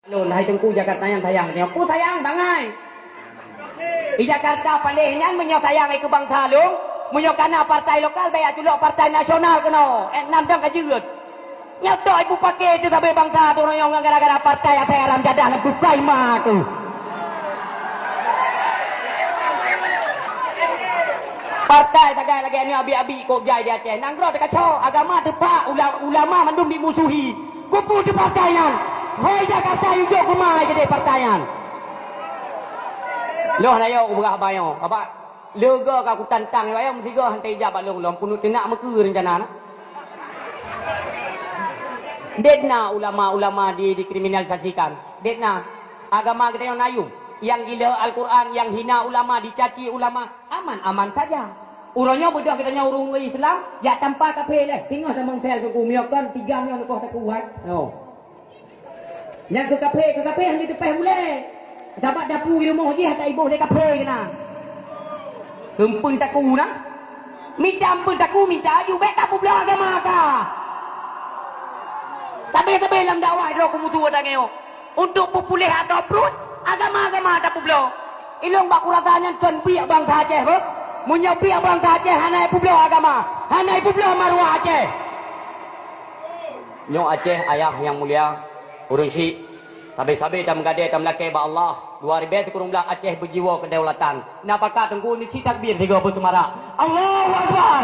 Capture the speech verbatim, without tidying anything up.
Lôn, hai Teungku, Jakarta nyan sayang nyoe. Peue sayang bangai? Di Jakarta paléh nyan meunyoe sayang keu bansa lôn, meunyoe kana partai lokal, bèk culok partai nasional keunoe. Eh, nam dang ka jeuet. Nyoe tok ibu paké teuh sabe bansa teuh uroe nyoe ngon gara-gara partai asai haram jadah lam kukai ma teuh. Partai sagai lagèe nyoe abi-abi kok jai di Aceh. Nanggroe teukaco, agama teupak, ula-, ulama mandum dimusuhi. Kupu teuh partai nyan. Hoi Jakarta, yue jok keumah keudéh partai nyan. Lôn hana yo kupeugah haba nyoe. Haba leuga ka kutantang nyoe, ayah meusigoe han teuijab bak lôn, lôn peunuh teunak meukeue reuncana na. Dek na ulama-ulama di-, dikriminalisasikan. Dek na. Agama geutanyoe na yum. Nyang gila Al-Quran, nyang hina ulama, dicaci ulama, aman-aman saja. Uroe nyoe beudôh geutanyoe ureueng Islam, jak tampa kafé lé. Singoh tamong sel suku, miyokon tiga nyoe neukoh takuat. Oh. Nyang keu kafé, keu kafé han jiteupéh ulée. Sabab dapu di rumoh jih hana iboh lé kafé keunan. Keumpun taku na. Mita ampun taku, mita aju, bèk tapeubloe agama ka. Sabe-sabe lam dakwah droe keumusoe tanyoe. Untuk peupuléh atau pruet, agama-agama tapeubloe. Ilong bak kurasa nyan kon biek bansa Aceh, beuh. Meunyoe biek bansa Aceh hana ipeubloe agama, hana ipeubloe maruah Aceh. Nyoe Aceh ayah nyang mulia, ureueng syik, sabe-sabe tameugadée tameulakée bak Allah, dua ribée sikureueng blaih Aceh beujiwoe keudaulatan. Na pakat Teungku ni cit takbir tiga peuh seumarak. Allahu Akbar!